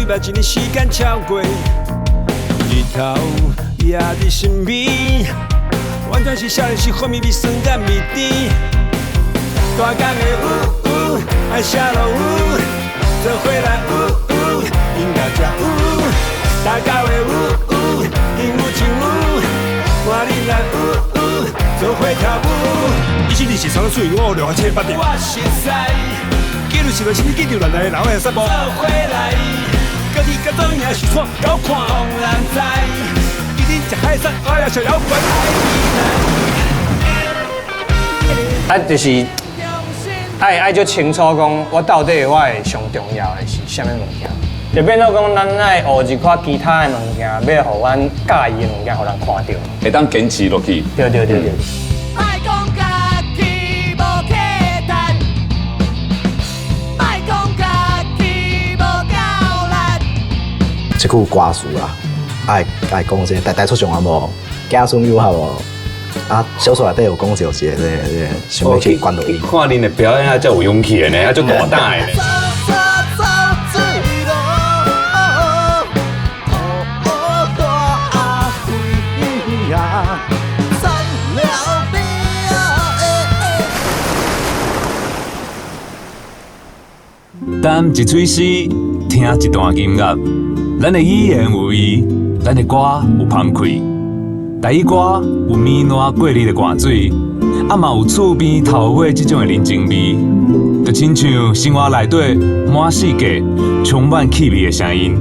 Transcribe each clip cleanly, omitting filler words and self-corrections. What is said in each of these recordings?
礼拜一年時間超過，日頭也佇身邊，完全是少年時好味味酸佮味甜。大工的有有，愛寫落有，做伙來有有，音樂才有。大家的有有，音有情有，換恁來有有，做伙跳舞。1、2、4、3、4、5、6、7、8、我熟似，記錄是來是你記住來來，人會散步。做伙來，家己甲做贏是創高看。當然知，今日食海產，我也想搖滾。啊，就是愛愛足清楚講，我到底我的上重要的是啥物物件，就變做講，咱愛學一寡其他的物件，欲予阮佮意的物件，予人看著。會當堅持落去。對對對對。莫講家己無客趁，莫講家己無夠力。這句歌詞啦，愛愛講這個，代代出上啊無，子孫有合無？啊，小說內底有講到一個這個這個，想欲去關落伊。看恁的表演啊，遮有勇氣的呢，啊，足大膽的呢。走走走水路，土大灰啊，散了拼的。談一喙詩，聽一段音樂，咱的語言有味，咱的歌有芳氣。台語歌有綿爛過濾的汗水，啊嘛有厝邊頭尾這種的人情味，就親像生活內底滿世界充滿氣味的聲音。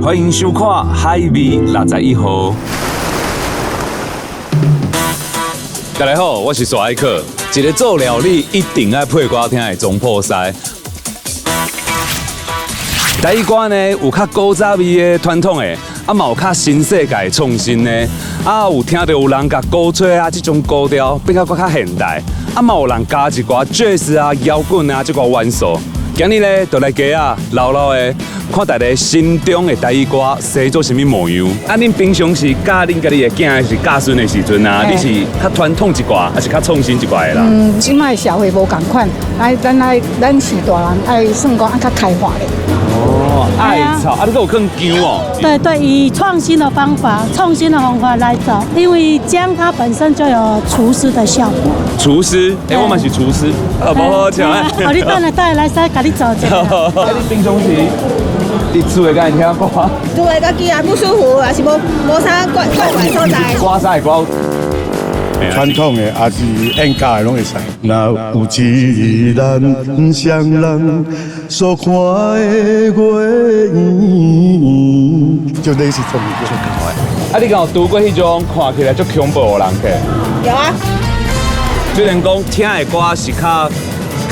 歡迎收看《海味61號》。大家好，我是蘇愛克，一個做料理一定愛配歌聽的總鋪師。台語歌呢，有較古早味的傳統的，啊嘛有較新世界的創新的，啊有聽著有人共鼓吹啊這種古調變較閣較現代，啊嘛有人加一寡爵士啊、搖滾啊這寡元素。今日呢，就來街仔老老的看大家心中的台語歌生做啥物模樣。啊，恁平常時教恁家己的囝，還是教孫的時陣啊，你是較傳統一寡，還是較創新一寡的啦？嗯，這擺社會無仝款，愛咱愛咱是大人，愛算講愛較開化咧。哦，愛吵啊！你閣有囥薑哦？對對，以創新的方法、創新的方法來做，因為薑它本身就有除濕的效果。廚師，欸，我嘛是廚師，啊，無好笑啊！哦，你等下等下來使共你做一下。啊，你平常時佇厝會共𪜶聽歌？厝的家己也不舒服，也是無無啥怪怪怪所在。歌啥會歌？傳統的還是演假的攏會使。若有一日咱雙人所看的月圓，就類似這種。啊，你敢有拄過彼種看起來足恐怖的人客？有啊。雖然講聽的歌是較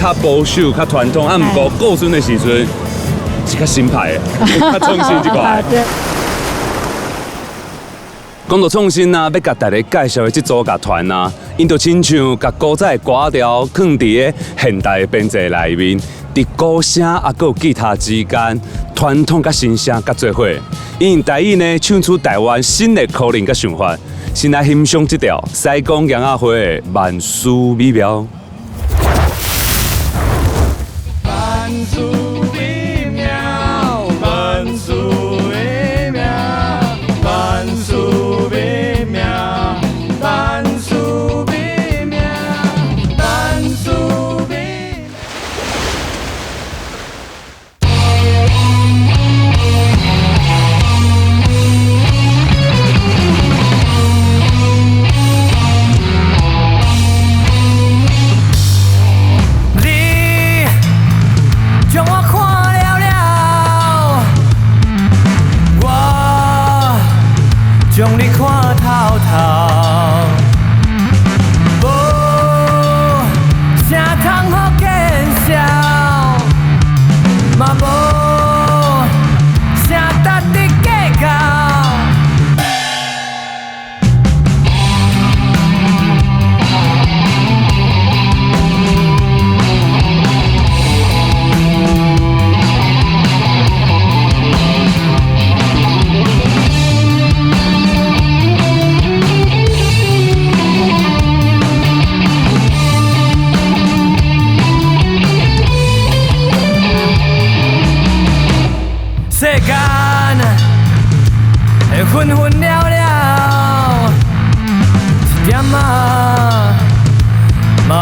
較保守、較傳統，啊，毋過顧孫的時陣是較新派的，較創新一寡。講到創新啊，欲共大家介紹的這組樂團啊，𪜶就親像共古早的歌調囥佇个現代的編制內面，佇鼓聲啊，閣有吉他之間，傳統佮新聲佮做伙，𪜶用台語呢唱出台灣新的可能佮想法。先來欣賞這條西貢羊仔花的萬事美妙。萬事美妙，萬事美妙，萬事美妙，萬事美妙，萬事美妙。你將我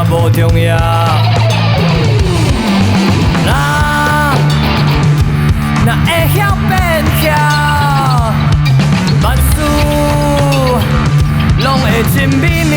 嘛無重要。若會曉變巧，萬事攏會真美妙。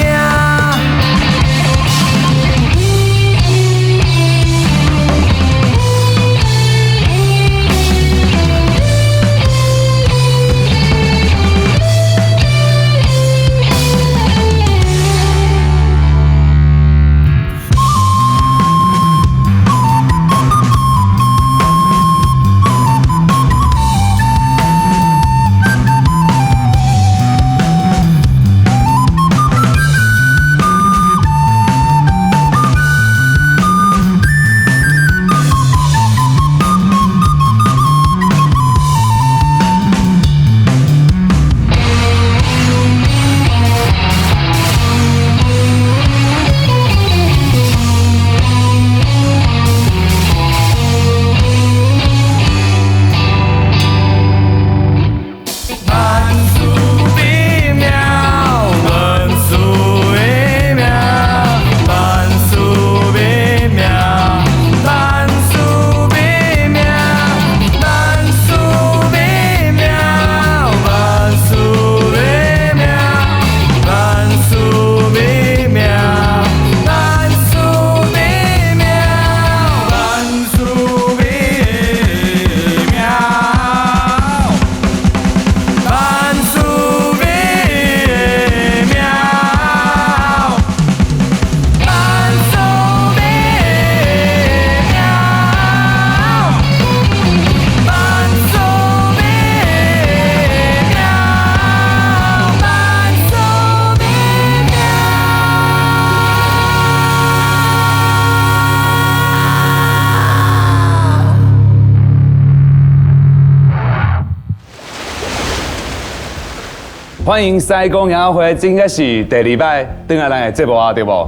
歡迎西公爺回，這應該是第二擺轉來咱的節目啊，對無？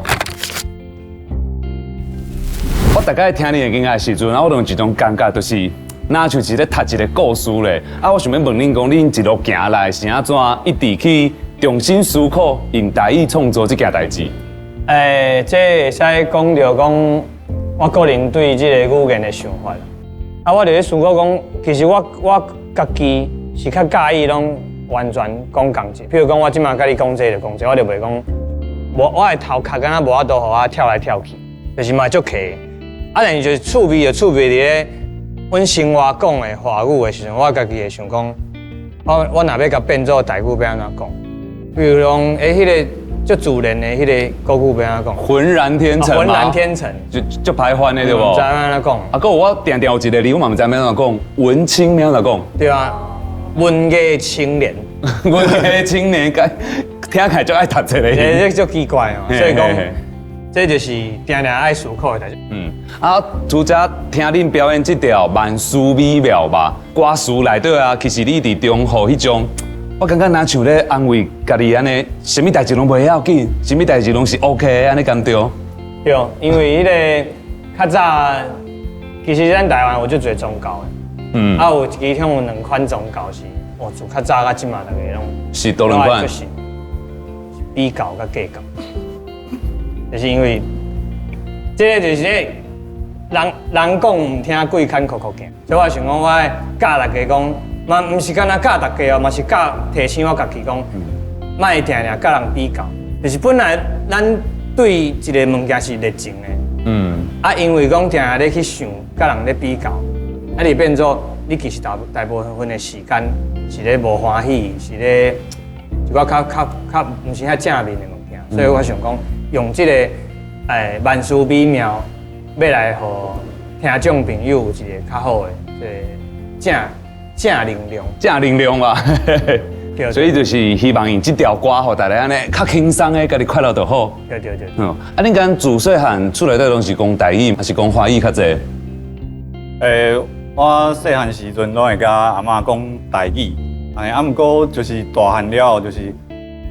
我大概聽你的音樂的時陣，我就有一種感覺，就是若像是咧讀一個故事咧。啊，我想欲問恁講，恁一路行來是按怎一直去重新思考用台語創作這件代誌？這會使講著講，我個人對這個語言的想法。啊，我佇咧思考講，其實我家己是較佮意攏完全講仝一。譬如講，我這馬佮你講這就講這，我就袂講，我的頭殼敢若無法度予我跳來跳去，就是嘛足奇。啊，但是就是趣味就趣味佇咧，阮生活講的華語的時陣，我家己會想講，我若欲共變做台語，欲按怎講？比如講，彼個足自然的彼個國語欲按怎講？渾然天成。渾然天成，就歹翻的對無？毋知按怎講。啊，閣有我定定有一個字，我嘛毋知欲按怎講，文青欲按怎講？對啊，文藝青年。文藝青年，該聽起來就愛讀冊的。這足奇怪哦，所以講，這就是定定愛思考的代誌。嗯，啊，拄才聽恁表演這條萬事美妙吧，歌詞內底啊，其實你佇中和彼種，我感覺若像咧安慰家己按呢，啥物代誌攏袂要緊，啥物代誌攏是 OK 的，按呢敢對？對，因為彼個較早，其實咱台灣有足濟宗教的，嗯，啊有其中有兩款宗教是，哦，自較早到這馬，大家攏是佗兩款，就是比較佮計較，就是因為這個就是人人講毋聽，鬼牽哭哭行。所以我想講，我愛教大家講，嘛毋是干焦教大家哦，嘛是教提醒我家己講，莫定定佮人比較。就是本來咱對一個物件是熱情的，嗯，啊，因為講定定咧去想，佮人咧比較，啊，你變做你其實大部分的時間是咧無歡喜，是咧一寡較毋是遐正面的物件。所以我想講，用這個萬事美妙，欲來予聽眾朋友有一個較好的這個正能量，正能量吧。所以就是希望用這條歌，予大家按呢較輕鬆的，家己快樂就好。對對對。嗯，啊，恁敢自細漢厝內底攏是講台語，還是講華語較濟？我細漢時陣攏會佮阿嬤講台語，啊，毋過就是大漢了後，就是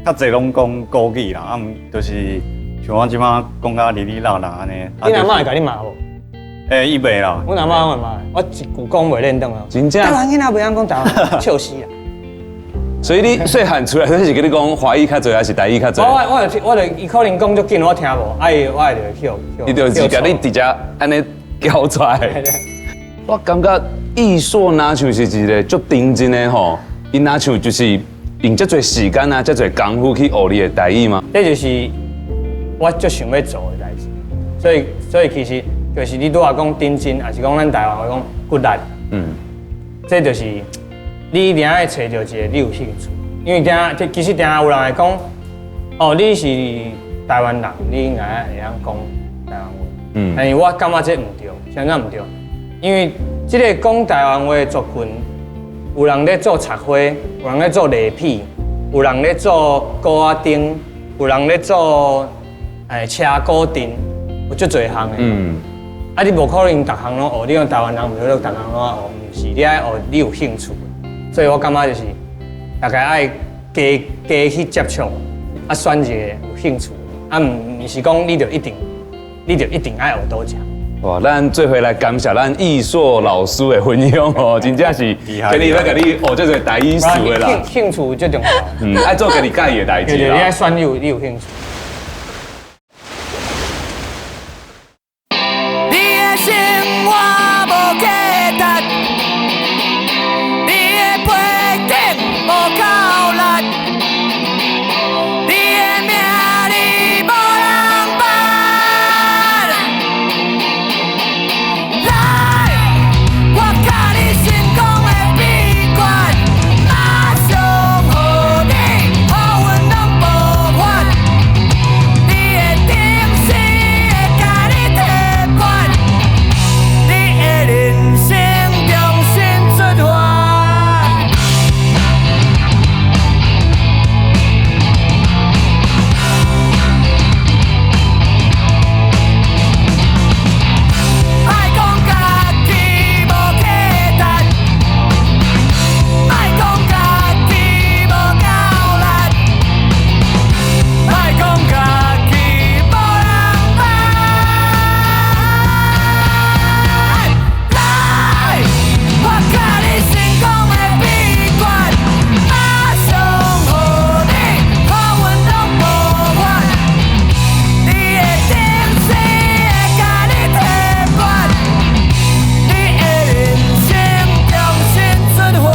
較濟攏講國語啦，啊，就是像我這馬講甲哩哩啦啦按呢。你阿嬤會共你罵無？伊袂啦。阮阿嬤攏會罵，我一句講袂認得啊。真正？台灣囡仔袂曉講台語，笑死啦！所以你细汉出来，他是共你讲华语较济，还是台语较济？我就伊可能讲足紧，我听无，啊伊我就去伊就是共你直接按呢叫出来。我感觉艺硕若像是一个足认真的吼，伊若像就是用遮济时间啊，遮济功夫去学你的台语吗？这就是我足想欲做的代志，所以其实就是你拄仔讲认真，抑是讲咱台湾话讲骨力，这就是你一定爱揣著一个你有兴趣，因为定这其实定有人会讲，哦，你是台湾人，你应该会晓讲台湾话，但是我感觉这毋对，啥物毋对？因为这个讲台湾话的族群，有人咧做插花，有人咧做礼品，有人咧做糕仔灯，有人咧做车鼓阵，有足济项的。啊，你无可能逐项拢学，你讲台湾人毋是逐项拢爱学，毋是，你爱学你有兴趣的。所以我感觉就是大家爱加加去接触，啊，选一个有兴趣的，啊，毋是讲你就一定爱学佗一项。哇，咱做伙来感谢咱艺硕老师的分享哦，真正是今日欲共你学这个台语词的啦。兴趣最重要。爱做家己佮意的代志。对对，你爱选你有兴趣。你的生活无价值，你的背景无够力，你的名字无人捌。来，我教你成功的秘诀，马上予你好运拢爆发。你的顶死会共你提拔，你的人生重新出发。莫讲家己无价值，莫讲家己无够力，莫讲家己无人捌。来，我教你成功的秘诀，马上予你好运拢爆发。你的顶死会共你提拔，你的人生重新出发。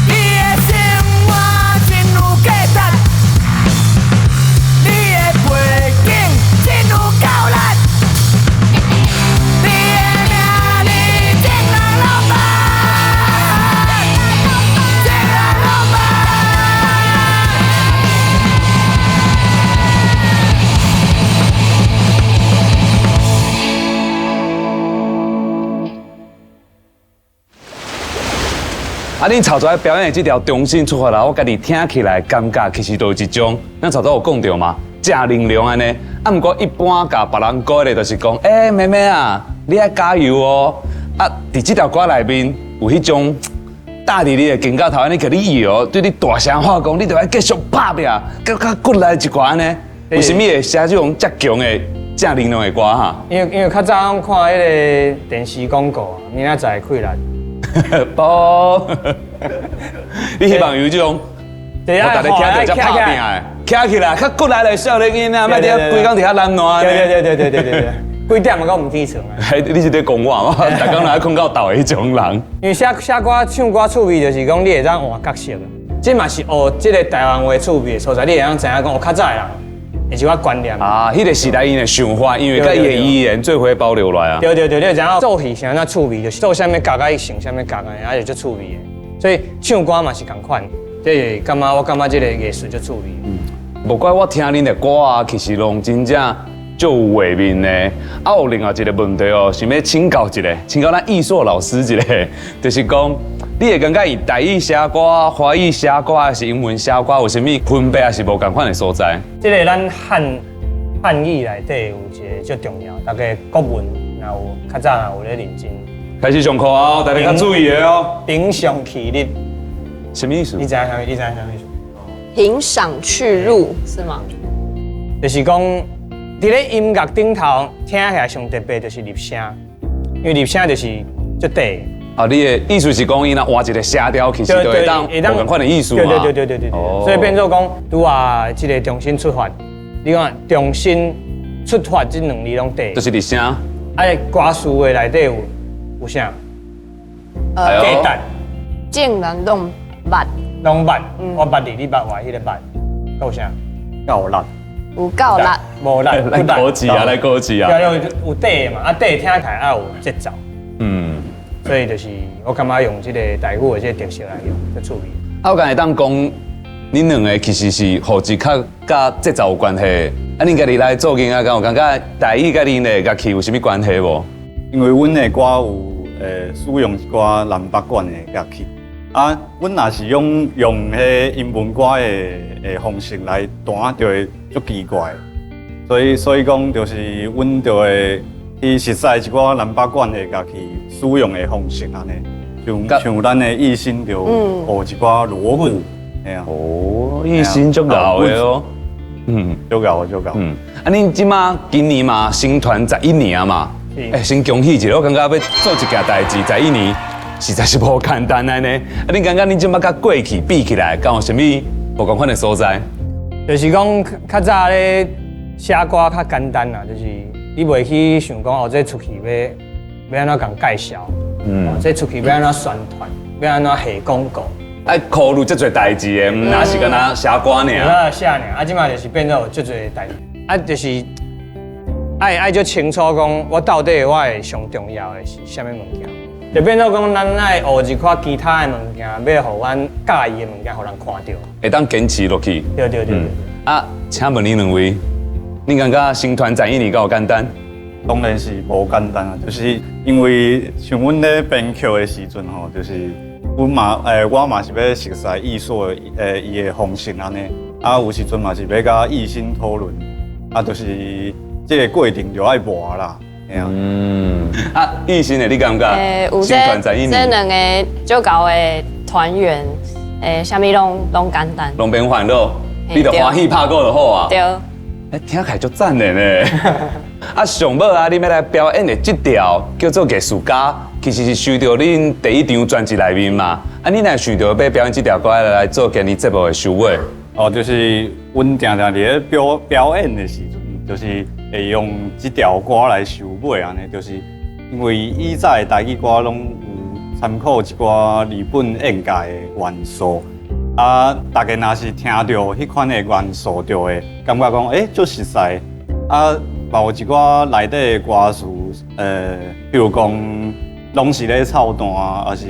你的生活真有价值，你的背景真有够力，你的名字众人拢捌，众人拢捌。啊，恁头拄表演的这条重新出发啦，我家己听起来感觉其实都有一种，咱头拄有讲著嘛，正能量按呢。啊，毋过一般共别人鼓励就是讲，欸，妹妹啊，你爱加油哦。啊，伫这条歌内面有彼种搭伫你的肩胛头，按呢共你摇，对你大声喊讲，你著爱继续拍拼，阁较骨力一寡按呢。为啥物会写这种遮强的正能量的歌哈？因为较早拢看彼个电视广告啊，明仔载气力。不，你希望有这种，我逐日听著遮拍拼的，徛起来较骨力的少年囡仔，莫伫遐规工伫遐懒惰。对对对对对对对，几点嘛阁毋起床啊？嘿，你是咧讲我吗？逐工来睏到斗的彼种人。因为写写歌、唱歌趣味，就是讲你会当换角色。这嘛是学这个台湾话趣味的所在，你会当知影讲，哦，较早的人会一寡观念。啊，彼个时代𪜶的想法，因为佮伊的语言做伙保留落来啊。对对对，你会知影做戏是按怎趣味，就是做啥物角佮伊成啥物角按呢，啊就足趣味的。所以唱歌嘛是仝款，这是感觉我感觉这个艺术足趣味。无怪我听恁的歌啊，其实拢真正足有画面的。啊，有另外一个问题哦，想欲请教一下，请教咱艺硕老师一下，就是讲，你会感觉伊台语写歌、华语写歌，还是英文写歌，有啥物分别，还是无仝款的所在？这个咱汉语内底有一个足重要，大家国文若有较早若有咧认真。开始上课哦，大家较注意的哦。顶上起立，什么意思？你知影啥物？你知影啥物意思？欣賞去路是嗎？就是講，佇咧音樂頂頭聽起來上特別就是入聲，因為入聲就是足短。啊，你的意思是講，伊若換一个聲調，其實就會當無仝款的意思嘛。對對對對對對。所以變做講，拄啊，這个重新出發，你看重新出發這兩字攏對。就是入聲。啊，歌詞的內底有啥？價值。竟然攏捌。攏捌，我捌你，你捌我，彼个捌，閣有啥？夠力。有夠力。無力。來歌詞啊，來歌詞啊。對，有底嘛，啊底聽起來愛有節奏。嗯。所以就是我感覺用這個台語的這個特色來用，足趣味。啊，我敢會當講，恁兩个其實是予一較佮節奏有關係。啊，恁家己來做音樂，敢有感覺台語佮恁的樂器有啥物關係無？因為阮的歌有使用一寡南北管的樂器。啊，阮若是用彼英文歌的方式來彈，就會足奇怪。所以講，就是阮就會去熟悉一寡南北管的樂器使用的方式按呢，像咱的藝心就學一寡鑼鼓，嘿啊。哦，藝心足𠢕的哦。嗯，足𠢕足𠢕。嗯，啊，恁這馬今年嘛成團11年嘛，欸，先恭喜一下，我感覺欲做一件代誌11年。實在是無簡單按呢。啊，恁感覺恁這馬佮過去比起來，敢有啥物無仝款的所在？就是講較早咧寫歌較簡單啦，就是你袂去想講哦，這出去欲按怎共介紹，嗯，這出去欲按怎宣傳，欲按怎下廣告。愛考慮這濟代誌的，毋若是干焦寫歌爾。那寫爾，啊，這馬就是變做有這濟代誌，啊，就是愛足清楚講，我到底我的上重要的是啥物物件。就變做講，咱愛學一寡其他的物件，欲予阮佮意的物件，予人看著，會當堅持落去。對對對對。啊，請問恁兩位，恁感覺成團11年敢有簡單？當然是無簡單啊，就是因為像阮咧編曲的時陣吼，就是阮嘛我嘛是欲熟悉藝術的伊的方式按呢，啊有時陣嘛是欲佮藝心討論，啊就是這个過程就愛磨啦。嗯，啊，藝心的你感覺？有這這兩个足𠢕的團員，啥物攏簡單，攏免煩惱，你就歡喜拍鼓就好啊。對。欸，聽起來足讚的呢。啊，上尾啊，恁欲來表演的這條叫做《藝術家》，其實是收著恁第一張專輯內面嘛。啊，恁若想著欲表演這條歌來做今年節目的收尾？哦，就是阮定定佇咧表演的時陣，就是會用這條歌來收尾按呢，就是因為以早的台語歌攏有參考一寡日本演歌的元素，啊，大家若是聽著彼款的元素，就會感覺講，欸，足熟悉。啊，嘛有一寡內底的歌詞，比如講，攏是咧臭蛋啊，抑是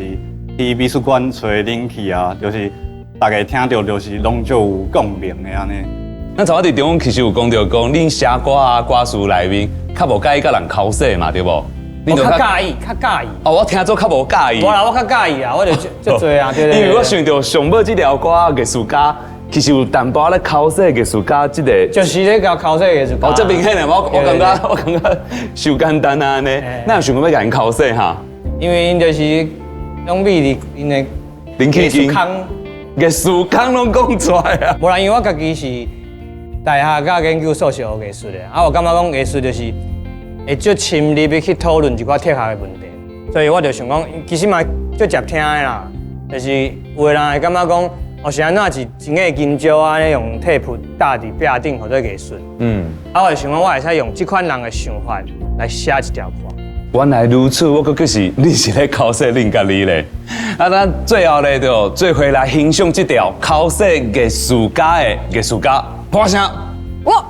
去美術館吹冷氣啊，就是大家聽著就是攏足有共鳴的按呢。咱頭仔佇中其實有講著講，恁寫歌啊，歌詞內面較無佮意佮人剾洗嘛，對無？你較佮意，較佮意。哦，我聽做較無佮意。無啦，我較佮意啊，我就足濟啊，對對。因為我想著上尾這條歌《藝術家》，其實有淡薄仔咧剾洗藝術家這个。就是咧共剾洗藝術家。哦，這明顯的，我感覺傷簡單啊按呢，哪有想講欲共𪜶剾洗哈？因為𪜶就是攏秘佇𪜶的藝術空，藝術空攏講出來啊。無啦，因為我家己是大學佮研究所是學藝術的，啊，我感覺講藝術就是會足深入去討論一寡哲學的問題，所以我就想講，其實嘛足捷聽的啦，就是有的人會感覺講，哦，是按怎一個金蕉按呢用 tape 搭佇壁頂，號做藝術。嗯，啊，我就想講，我會使用這款人的想法來寫一條歌。原來如此，我閣是你是咧剾洗恁家己咧。啊，咱最後咧就做伙來欣賞這條剾洗藝術家的藝術家，拍聲。我。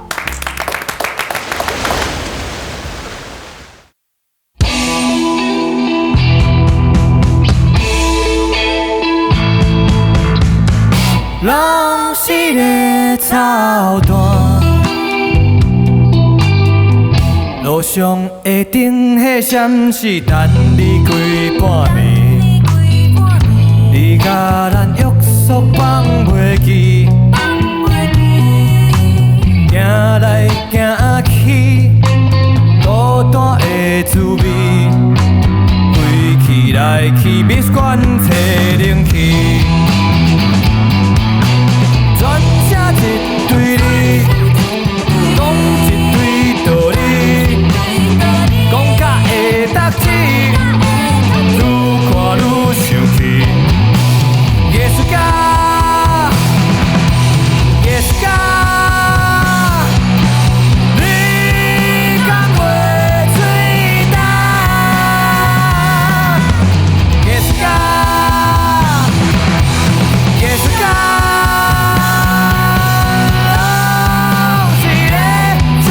攏是咧操蛋，路上的燈火閃是等你規半暝，你共咱約束放袂記，行來行去，孤單的滋味，規氣來去美術館吹冷氣。全止，愈看愈生气。艺术家，艺术家，你敢袂喙焦？艺术家，艺术家，拢是咧操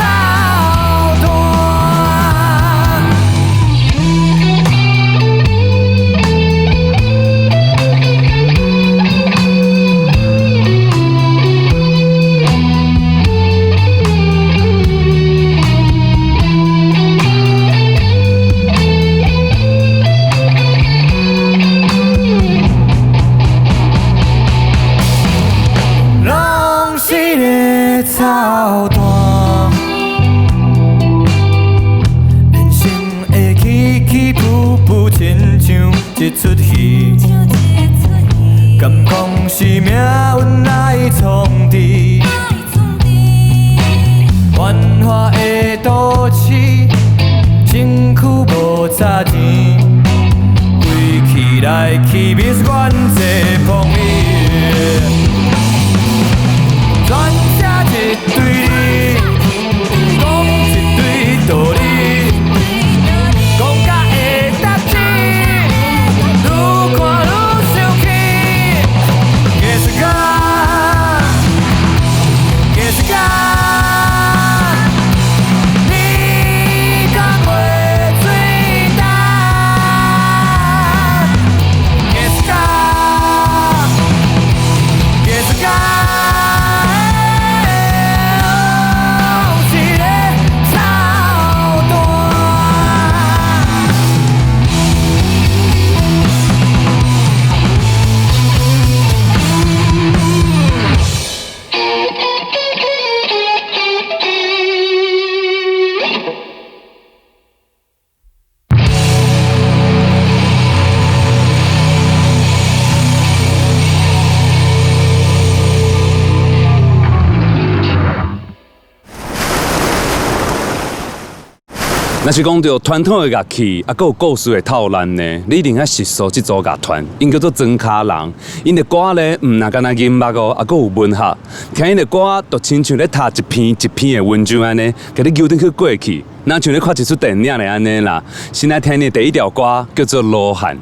蛋。攏是咧操蛋，人生的起起伏伏，親像一齣戲，敢講是命運來創治？繁華的都市，身軀無差錢，規氣來去美術館坐碰椅。全寫一堆字，講一堆道理，講甲會答止，愈看愈生氣。藝術家，藝術家，你敢袂喙焦？藝術家，藝術家，攏是咧操蛋。若是講著傳統的樂器，啊，閣有故事的透爛呢，你一定愛熟悉這組樂團，𪜶叫做莊跤人。𪜶的歌咧，毋若干焦音樂哦，啊，閣有文學。聽𪜶的歌，就親像咧讀一篇一篇的文章按呢，共你揪轉去過去，若像咧看一齣電影咧按呢啦。先來聽𪜶的第一條歌，叫做《羅漢》。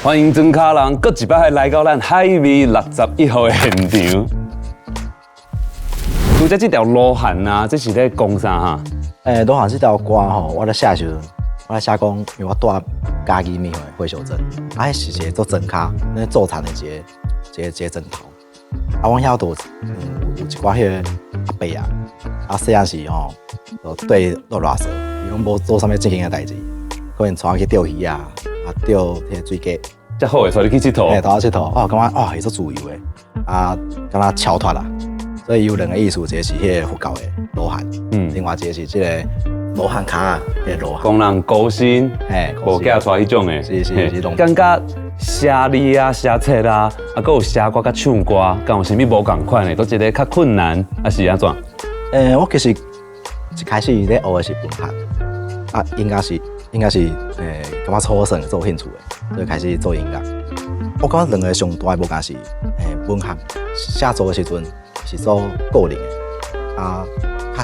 歡迎莊跤人，閣一擺來到咱海味61號的現場。拄才這條羅漢啊，這是咧講啥哈？羅漢這條歌吼，我咧寫的時陣，我咧寫講，因為我住嘉義廟的火燒庄，啊，彼是一個做莊跤，咧做田的一個莊頭。啊，阮遐都有一寡彼個阿伯啊，啊，細漢時吼，就對落賴趖，伊攏無做啥物正經的代誌，可能帶我去釣魚啊，啊，釣彼個水雞。遮好的，帶你去𨑨迌。嘿，帶我𨑨迌，我感覺哇，伊足自由的，啊，敢若超脫啦。所以有兩個意思，一個是彼個佛教的羅漢，另外一個是這個羅漢跤仔，彼個羅漢。講人孤身，嘿，無囝帶彼種的，是是是，感覺寫字啊、寫冊啊，啊，閣有寫歌佮唱歌，敢有啥物無仝款的？佗一个較困難，抑是按怎？我其實一開始咧學的是文學，啊，應該是感覺初算做興趣的，所以開始做音樂。我感覺兩個上大的無仝是，文學寫作的時陣是做個人的，啊，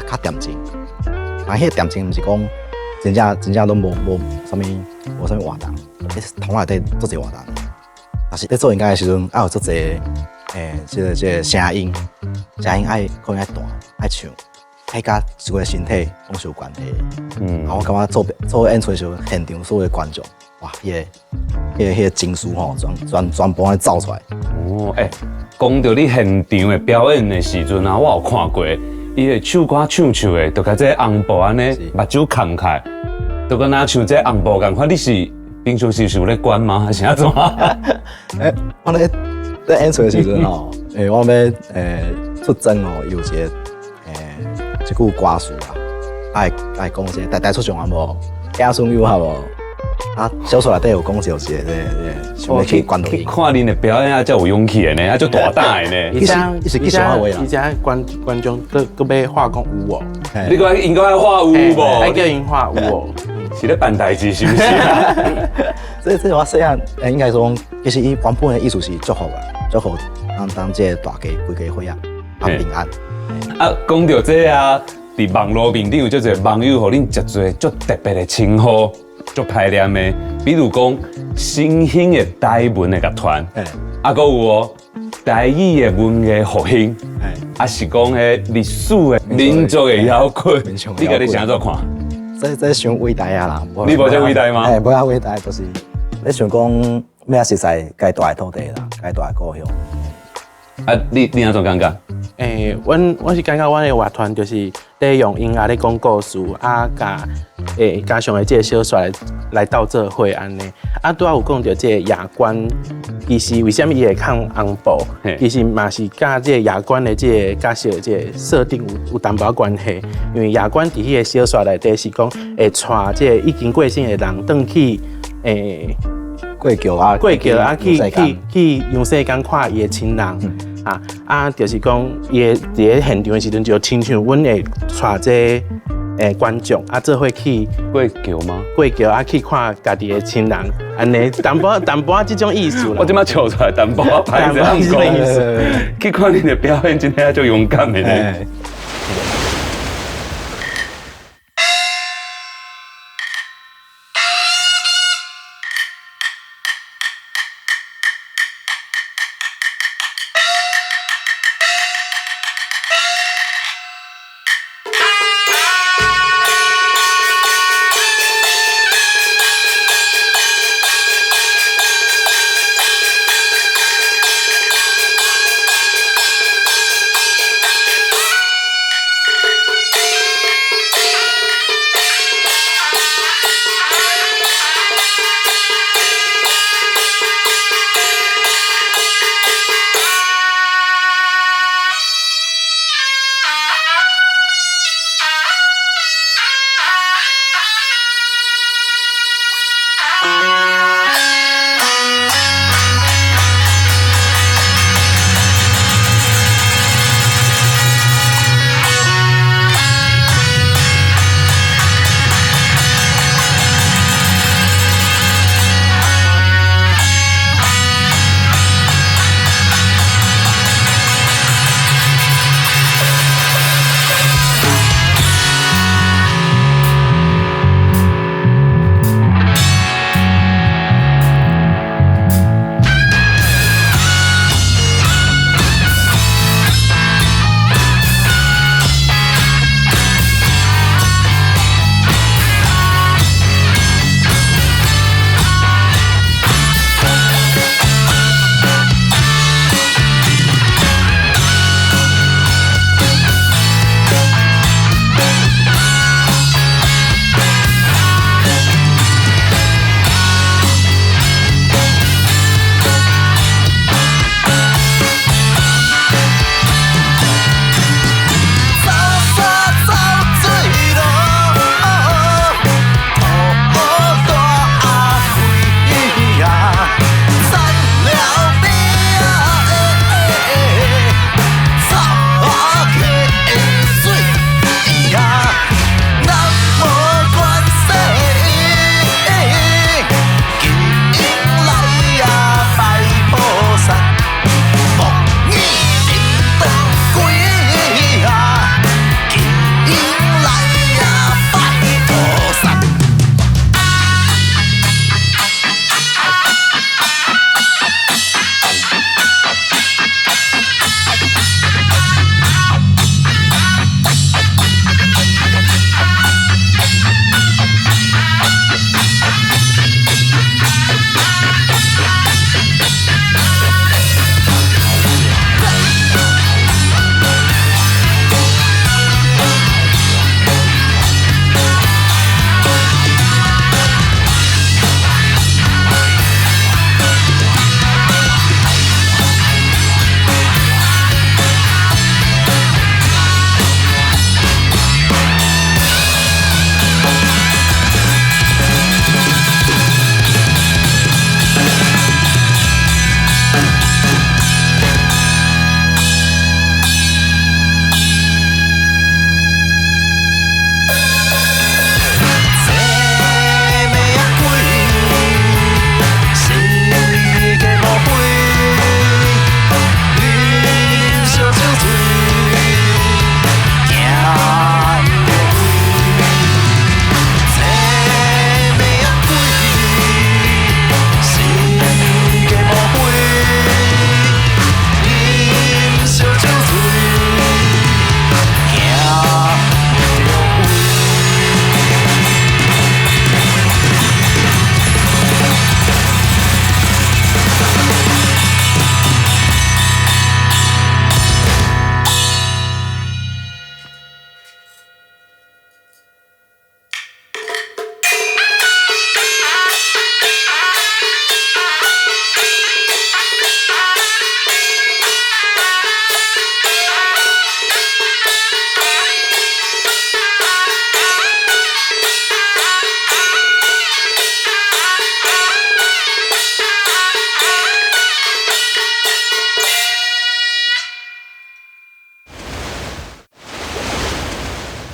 較恬靜。但彼個恬靜毋是講真正真正攏無啥物活動，彼頭內底足濟活動。但是咧做音樂的時陣，愛有足濟這個聲音，聲音愛可能愛彈愛唱，愛佮一個身體攏是有關係。啊，我感覺做演出的時陣，現場所有的觀眾，哇，彼個情緒吼，全部按呢走出來。哦，欸，講著你現場的表演的時陣啊，我有看過，伊會唱歌唱唱的，就共這個紅布按呢，目睭崁開，就敢若像這個紅布仝款。你是平常時是有咧管嗎？還是按怎？欸，我咧演出的時陣吼，欸，我欲出妝吼，有一個一句歌詞啊，愛講這個代代出場啊無，子孫有合無？啊，小說內底有講到一個這個，想欲去關去看恁的表演啊，才有勇氣的呢，啊，足大膽的呢。其實伊是吉祥話啦。而且觀眾閣欲畫講有哦。你講應該畫有無？愛叫𪜶畫有哦。是咧辦代誌是毋是？這我細漢，應該說，其實伊原本的意思是祝福啊，祝福咱這個大家規家伙仔啊平安。啊，講著這啊，佇網路面頂有足濟網友予恁誠濟足特別的稱呼，足歹念的，比如講新興的台文的樂團，啊，閣有哦台語的文藝復興，啊是講彼歷史的民族的搖滾，你家己是按怎看？這傷偉大啊啦！你無這偉大嗎？欸，無遐偉大，就是你想講欲熟似家蹛的土地啦，家蹛的故鄉。啊，你按怎感覺？欸，阮是感覺阮的樂團就是咧用音樂咧講故事，啊，佮加上的這個小說來鬥做伙按呢。啊，拄仔有講著這個夜官，其實為啥物伊會崁紅布？其實嘛是佮這個夜官的這個角色這個設定有淡薄仔關係。因為夜官佇彼個小說內底是講會帶這個已經過身的人轉去過橋啊，過橋啊，去陽世間看伊的親人。啊，就是講伊會佇咧現場的時陣，就親像阮會帶這觀眾啊，做伙去過橋嗎？過橋啊，去看家己的親人，按呢淡薄淡薄仔這種意思啦。我這擺笑出來，淡薄仔歹勢講。去看恁的表演，真的足勇敢的呢。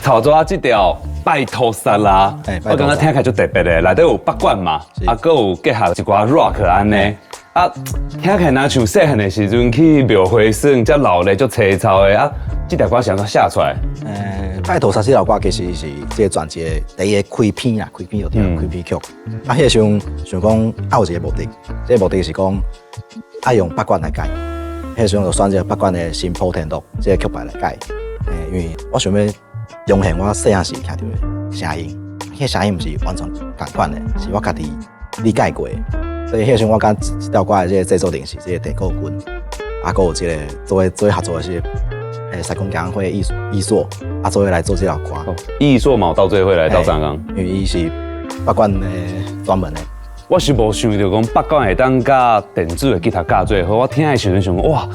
頭拄仔這條拜塗薩啦，我感覺聽起來足特別的，內底有北管嘛，啊，閣有結合一寡 rock 按呢。啊，聽起來若像細漢的時陣去廟會耍，遮鬧熱足粗糙的啊，這條歌是按怎寫出來？拜塗薩這條歌其實是這個專輯的第一個開篇啦，開篇就對，開篇曲。啊，彼個時陣想講啊，有一個目的，這個目的是講愛用北管來改，彼個時陣就選擇北管的新普天樂這個曲牌來改。因為我想欲重現我細漢時聽著的聲音，彼個聲音毋是完全仝款的，是我家己理解過的。所以彼個時陣我感覺這條歌的這個製作人是這個鄭國軍，啊，閣有這個做伙做伙合作的是西貢交響會藝藝術，啊，做伙來做這條歌。藝術嘛，鬥做伙來鬥相共。因為伊是北管的專門的。我是無想著講北管會當佮電子的吉他夾做伙，我聽的時陣想講，哇，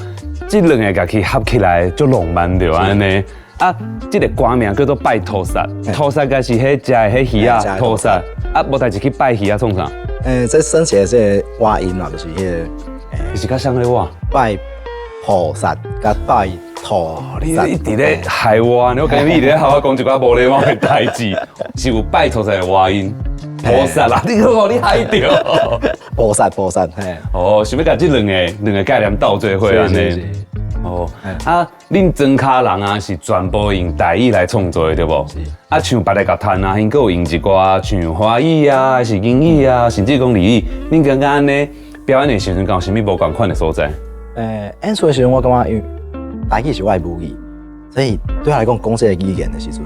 這兩个共去合起來足浪漫著按呢。啊，這个歌名叫做拜塗薩，塗薩該是彼食的彼魚仔塗薩，啊，無代誌去拜魚仔創啥？這算起來這个倚音啦，就是彼个，是較像咧倚？拜菩薩佮拜塗你一直咧害我，我感覺你一直咧害我講一寡無禮貌的代誌，是有拜塗薩的倚音，菩薩啦，你閣予你害著。菩薩菩薩，嘿。哦，想欲共這兩个概念鬥做伙按呢？哦，啊，恁莊跤人啊是全部用台語來創作的對無？是。啊，像別个樂團啊，𪜶閣有用一寡像華語啊，還是英語啊，甚至講日語。恁感覺按呢表演的時陣，敢有啥物無仝款的所在？演出的時陣，我感覺因為台語是我的母語，所以對我來講，講這個語言的時陣，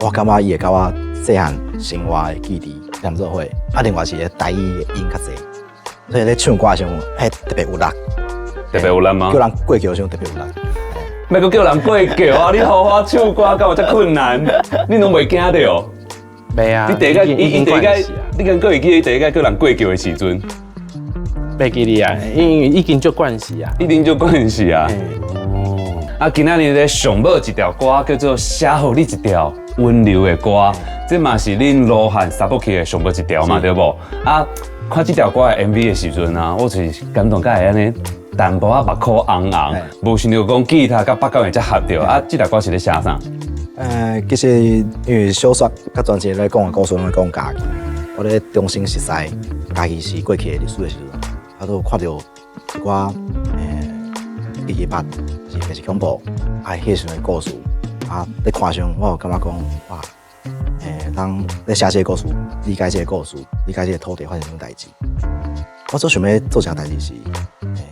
我感覺伊會佮我細漢生活的記憶連做伙。啊，另外是台語的音較濟，所以咧唱歌的時陣，彼特別有力。特別有力嗎？叫人過橋的時陣特別有力。欲閣叫人過橋啊！你予我唱歌，敢有遮困難？你攏袂驚著？袂啊！你第一擺，伊第一擺，你敢閣會記得第一擺叫人過橋的時陣？袂記得啊，因為已經足慣勢啊，已經足慣勢啊。哦，啊，今仔日咧上尾一條歌叫做《寫予你一條溫柔的歌》，這嘛是恁羅漢三部曲的上尾一條嘛，對無？啊，看這條歌的 MV 的時陣啊，我就是感動甲會按呢，淡薄仔目眶紅紅，無想著講吉他佮北管會遮合著。啊，這條歌是咧寫啥？其實因為小說佮專輯咧講的故事攏咧講家己，我咧重新熟悉家己是過去的歷史的時陣，啊，都有看著一寡228是白色恐怖，啊，彼時陣的故事，啊，咧看時陣我有感覺講，哇，當咧寫這个故事，理解這个故事，理解這个土地發生啥物代誌，我做想欲做一項代誌是，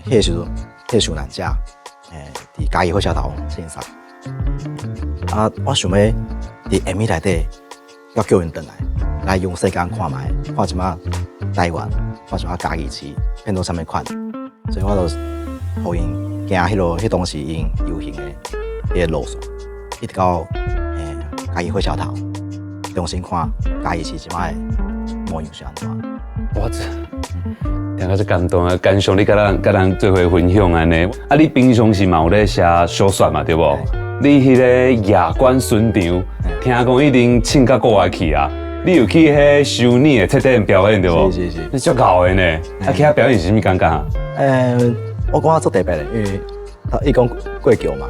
彼个時陣，彼个受難者，佇嘉義火車頭戰殺，啊，我想欲佇 MV 內底，閣叫𪜶轉來，來用世間看覓，看這擺台灣，看這擺嘉義市變做啥物款，所以我就予𪜶行彼路，彼當時𪜶遊行的彼个路線，一直到嘉義火車頭，重新看嘉義市這擺的模樣是按怎。哇，這聽甲足感動啊！感謝你佮咱做伙分享按呢。啊，你平常時嘛有咧寫小說嘛，對無？你彼个夜觀巡場，聽講已經唱到國外去啊！你有去彼修女的冊展表演對無？是是是，你足𠢕的呢！啊，去遐表演是啥物感覺啊？我感覺足特別的，因為伊講過橋嘛，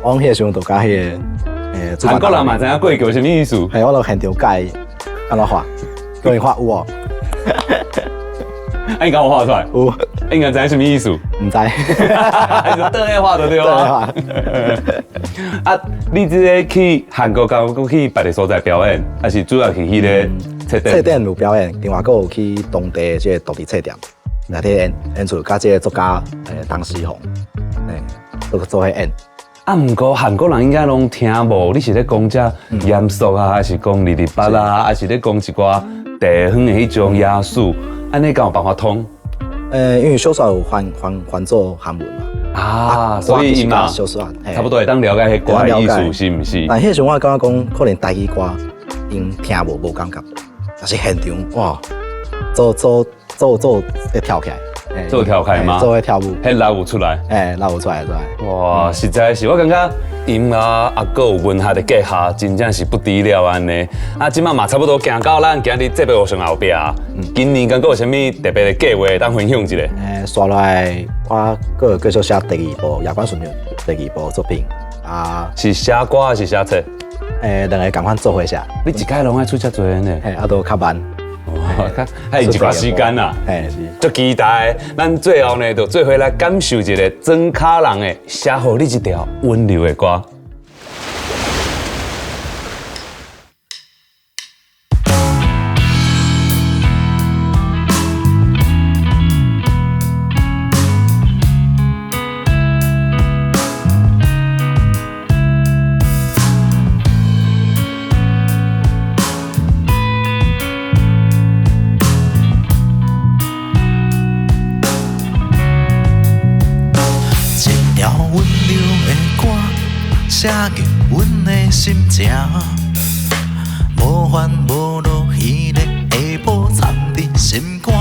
我彼個時陣就佮彼个韓國人嘛知影過橋啥物意思？嘿，我就現場教伊按怎畫，叫伊畫有無？啊，伊敢有畫出來？有。應該知影啥物意思？毋知。是倒咧畫就對啊。啊，你這个去韓國，敢有閣去別个所在表演，還是主要去彼個冊展？冊展有表演，另外閣有去當地這個獨立冊店內底演演出，佮這个作家董思宏，做做伙演。啊，毋過韓國人應該攏聽無，你是咧講遮嚴肅啊，還是講228啊，還是咧講一寡地方的彼種雅事，按呢敢有辦法通？因為小說有翻做韓文嘛，啊，所以嘛，小說差不多會當了解彼歌的意思，是毋是？但彼時陣我感覺講，可能台語歌𪜶聽無無感覺，但是現場哇，做做做做會跳起來。做跳起來嗎？做伙跳舞，彼力有出來，力有出來出來。哇，實在是我感覺音樂啊，閣有文學的結合，真正是不得了按呢。啊，這擺嘛差不多行到咱今日節目上後壁，今年敢閣有啥物特別的計劃當分享一下？紲落來我閣繼續寫第二部《夜觀巡場》第二部作品啊。是寫歌還是寫冊？兩个仝款做伙寫。你一擺攏愛出遮濟呢？嘿，啊都較慢。哦，較較用一寡時間啦。嘿，是。足期待，咱最後呢，就做伙來感受一下莊跤人的寫予你一條溫柔的歌。一條溫柔的歌，寫入阮的心情。無煩無惱，彼个下晡藏佇心肝。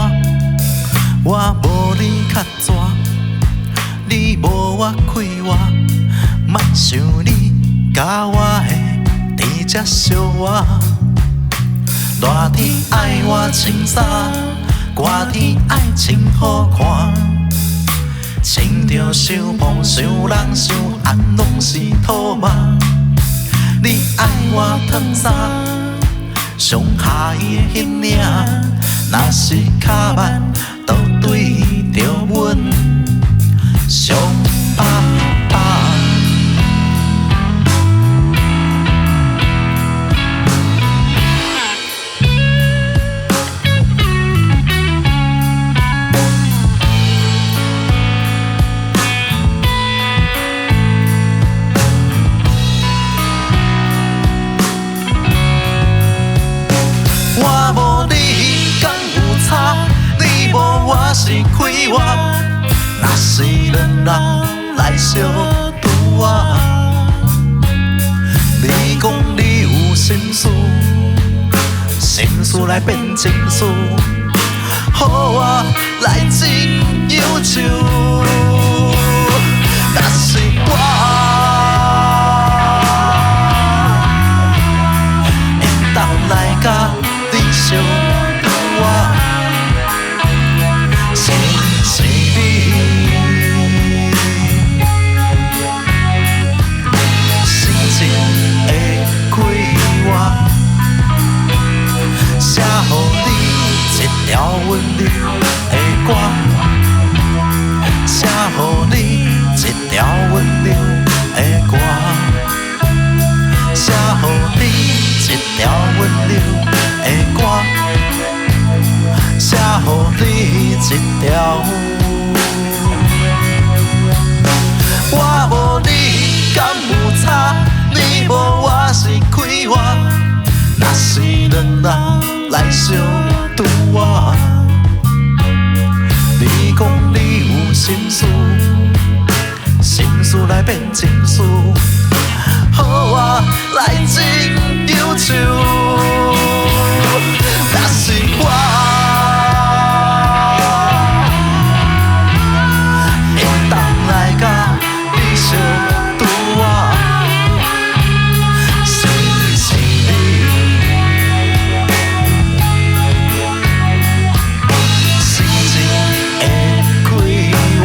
我無你較逝，你無我快活。莫想你佮我會佇這相活。熱天愛我穿衫，寒天愛穿好看。穿著傷胖、傷人、傷红，攏是套肉。你愛我褪衫，上合伊的彼领，若是較慢，就對著阮上百百。我無你敢有差？你無我是快活。若是兩人來相拄仔，你講你有心事，心事來變情事，予我來真憂愁。若是我會當來佮你相拄仔，是是你心情的快活，寫予你一條溫柔的歌，寫予你一條溫柔的歌，寫予你一條溫柔的歌，寫予你一條。我無你敢有差？你無我是快活。若是兩人來相拄仔，你講你有心事，心事來變情事，予我來真憂愁。若是我會當來佮你相拄仔，是是你心情的快活。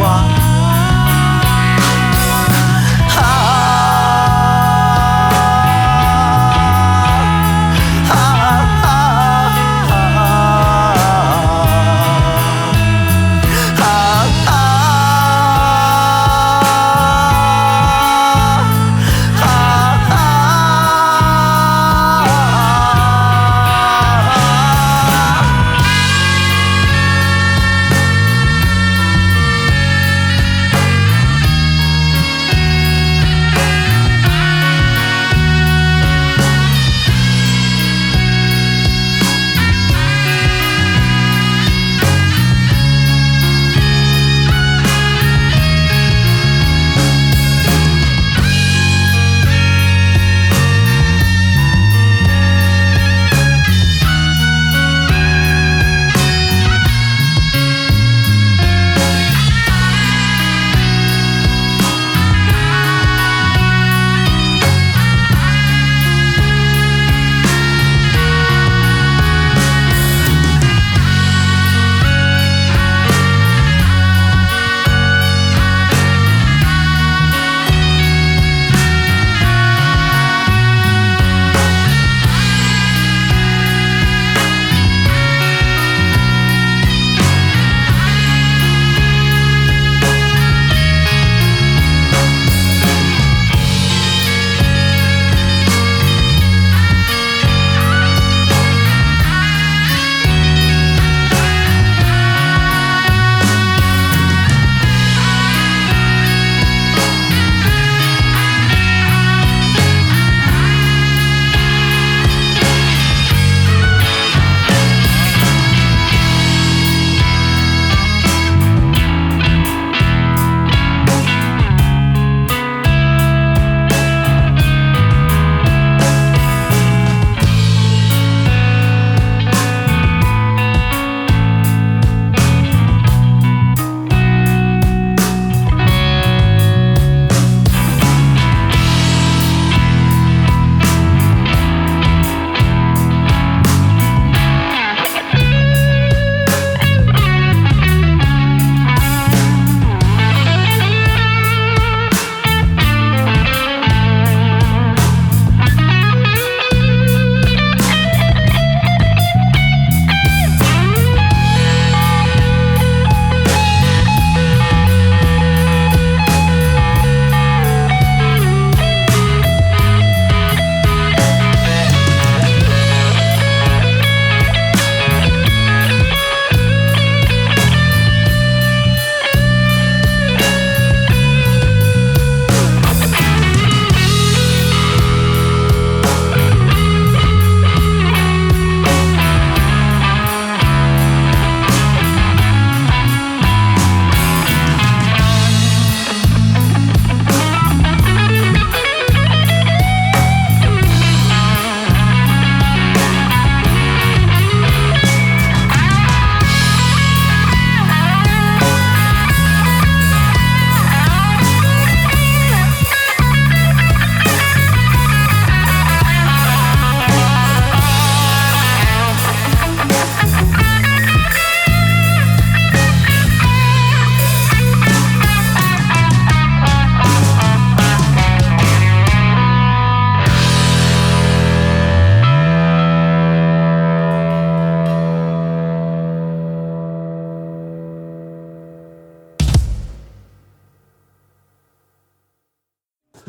啊啊啊啊。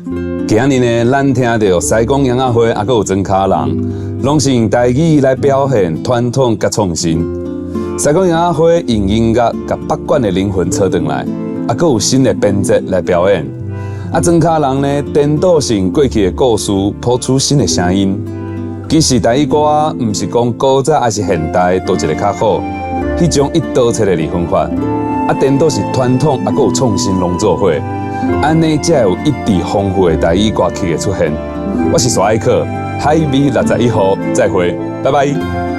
今仔日呢，咱聽著西貢羊仔花，抑閣有莊跤人，攏是用台語來表現傳統佮創新。西貢羊仔花用音樂共北管的靈魂扯轉來，抑閣有新的編節來表演。啊，莊跤人呢，顛倒性過去的故事，譜出新的聲音。其實台語歌毋是講古早抑是現代，佗一个較好，彼種一刀切的二分法。啊，顛倒是傳統，抑閣有創新攏做伙，按呢才會有一直豐富的台語歌曲的出現。我是蘇愛克，海味61號，再會，拜拜。